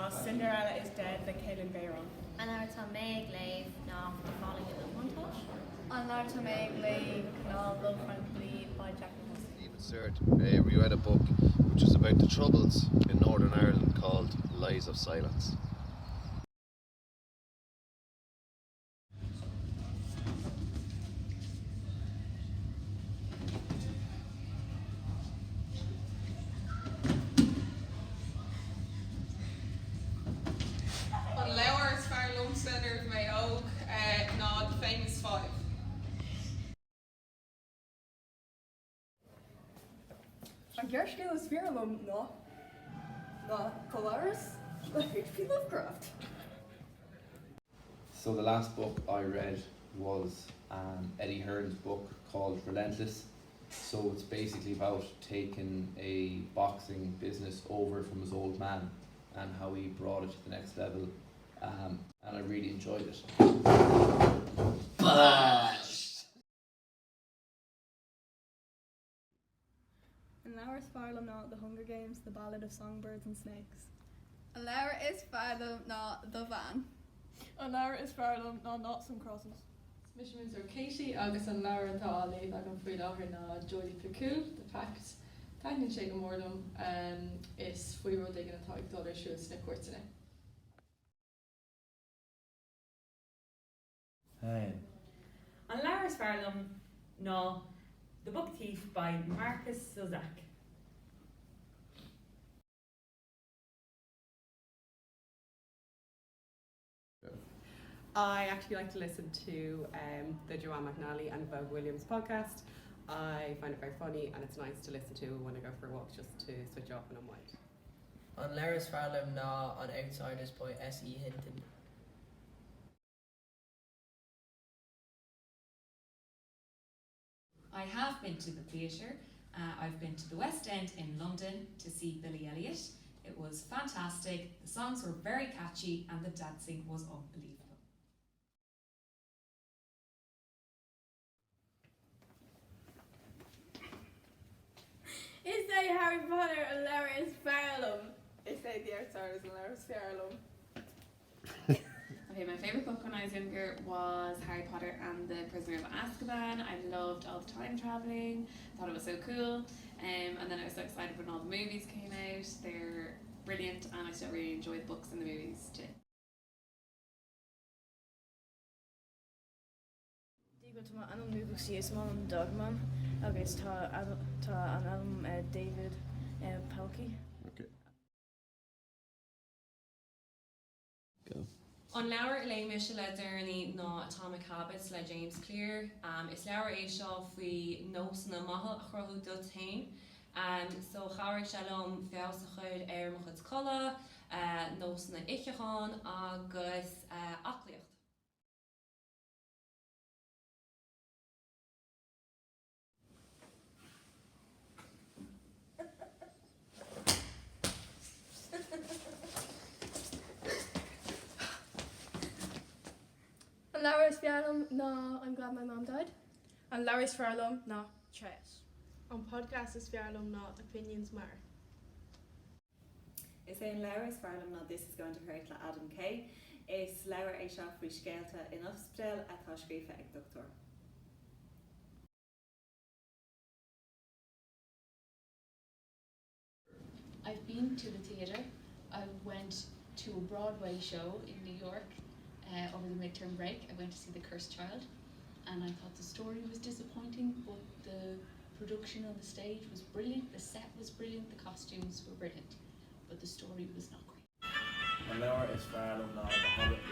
ná Cinderella is Dead le Kalynn Bayron. An leabhar atá mé ag léamh ná The Falling in Love Montage. An leabhar atá mé ag léamh ná Love Frankly by Jack Nicholson. Even cert, we read a book which was about the troubles in Northern Ireland called Lies of Silence. An leabhar is fearr liomsa nuair a bhí mé óg ná The Famous Five. An gearrscéal is fearr liom ná ná Polaris le H.P. Lovecraft. So the last book I read was um, Eddie Hearn's book called Relentless. So it's basically about taking a boxing business over from his old man and how he brought it to the next level um, and I really enjoyed it. An leabhar is fearr liom ná The Hunger Games, The Ballad of Songbirds and Snakes. An leabhar is fearr liom ná The Van. An leabhar is fearr liom ná Noughts and Crosses. Is mise Múinteoir Katie agus an leabhar atá á léamh agam faoi láthair ná Jodi Picoult, The Pact. Taitníonn sé go mór liom. Is faoi rud éigin atá ag dul ar siúl sna cúirteanna. An leabhar is fearr liom ná The Book Thief by Markus Zusak. I actually like to listen to um, the Joanne McNally and Vogue Williams podcast. I find it very funny and it's nice to listen to when I go for a walk just to switch off and unwind. An leabhar is fearr liom ná An Outsiders by S.E. Hinton. I have been to the theatre. Uh, I've been to the West End in London to see Billy Elliot. It was fantastic. The songs were very catchy and the dancing was unbelievable. Is é Harry Potter an leabhar is fearr liom. Is é The Outsiders an leabhar is fearr liom. Okay, my favorite book when I was younger was Harry Potter and the Prisoner of Azkaban. I loved all the time traveling, thought it was so cool. Um, and then I was so excited when all the movies came out. They're brilliant and I still really enjoy the books and the movies too. Dia duit, tá m'ainm Lucas is maith liom Dogman agus tá tá an albam David Pelkey. An leabhar a léigh mise le deireanaí ná Atomic Habits le James Clear. Is leabhar é seo faoi nósanna maithe a chruthú duit féin. So chabhraigh sé liom feabhas a chur ar mo chuid codladh, nósanna itheacháin agus aclaíocht. An leabhar is fearr liom ná I'm Glad My Mom Died. An leabhar is fearr liom ná Tréas. An podcast is fearr liom ná Opinions Matter. Is é an leabhar is fearr liom ná This Is Going to Hurt le Adam Kay. Is leabhar é seo faoi scéalta in ospidéal atá scríofa ag dochtúir. I've been to the theatre. I went to a Broadway show in New York uh, over the midterm break. I went to see The Cursed Child and I thought the story was disappointing, but the production on the stage was brilliant, the set was brilliant, the costumes were brilliant, but the story was not great. An leabhar is fearr liom ná The Hobbit.